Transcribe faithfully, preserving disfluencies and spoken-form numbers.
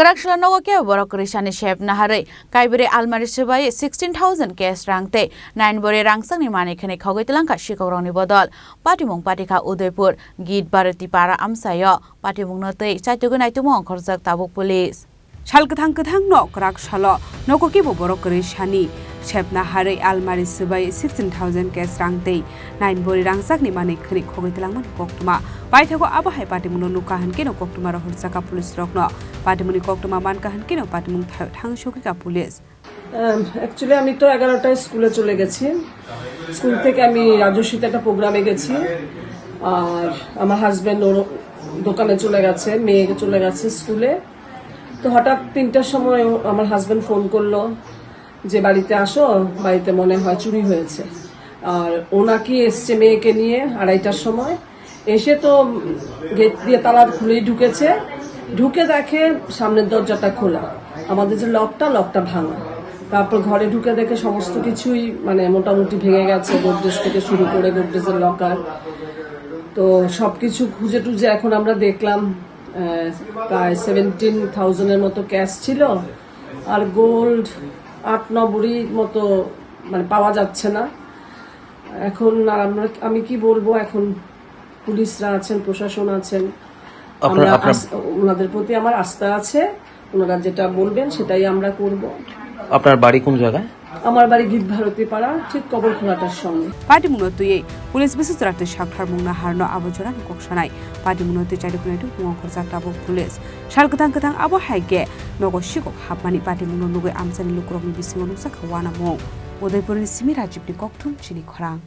Kwrak salo nogo kebo borok kwrwisani sep naharwi kaibri almari swbai sixteen thousand cash rang tei nine bori rangchakni manwi khwnwi khogwi twlangkha sikokrokni bodol. Patimung patikha Udaipur, Git Bharati Para amchaio. Patimungno twi chaitugwi naitukma ongkhorjak tabuk police. Sal kwthang kwthangno kwrak salo nogo kebo borok kwrwisani sepna harwi almari swbai sixteen thousand cash rang tei nine bori rangchakni manwi khwnwi khogwi twlangmani koktwma. Paithago abo hai patimungno nukha hwnkhe no koktwma rohorjaka police rokno. Patimungni koktwma mankha hwnkhe no patimung tha-, thang sokika police. Actually আমি তো এগারোটায় স্কুলে চলে গেছি। স্কুল থেকে আমি রাজস্বীতে একটা প্রোগ্রামে গেছি। আর আমার হাজব্যান্ড ওর দোকানে চলে গেছে, মেয়ে চলে গেছে স্কুলে। তো হঠাৎ তিনটার সময় ও-, আমার হাজব্যান্ড ফোন করলো যে, "বাড়িতে আসো, বাড়িতে মনে হয় চুরি হয়েছে।" আর ও নাকি এসছে মেয়েকে নিয়ে আড়াইটার সময়। এসে তো গেট দিয়ে তালা খুলেই ঢুকেছে, ঢুকে দেখে সামনের দরজাটা খোলা, আমাদের যে লকটা, লকটা ভাঙা। তারপর ঘরে ঢুকে দেখে সমস্ত কিছুই মানে মোটামুটি ভেঙে গেছে, গোদরেজ থেকে শুরু করে গোদরেজের লকার। তো সব কিছু খুঁজে টুজে এখন আমরা দেখলাম, আহ, প্রায় সেভেন্টিন থাউজেন্ডের মতো ক্যাশ ছিল, আর গোল্ড আট ন ভরির মতো মানে পাওয়া যাচ্ছে না। এখন আর আমরা, আমি কি বলবো, এখন পুলিশরা আছেন, প্রশাসন আছেন, আপনার, আমরা আপনার আস-, ওনাদের প্রতি আমার আস্থা আছে, ওনারা যেটা বলবেন সেটাই আমরা করব। আপনার বাড়ি কোন জায়গায়? আমার বাড়ি গীত ভারতী পাড়া, ঠিক কবর খোলাটার সঙ্গে। Patimungno twiwi police bisi chwraitwi sakthar mungna harno abo jorani kok sanai. Patimungno twi chaitugwi naitukma ongkhorjak tabuk police. Sal kwthang kwthang abo hai khe nogo sikok hapmani patimungno nugwi amchaini lukurokni bisingo nukjakha uanamung. Udaipurni simi Rajibni kokthum chini khorang.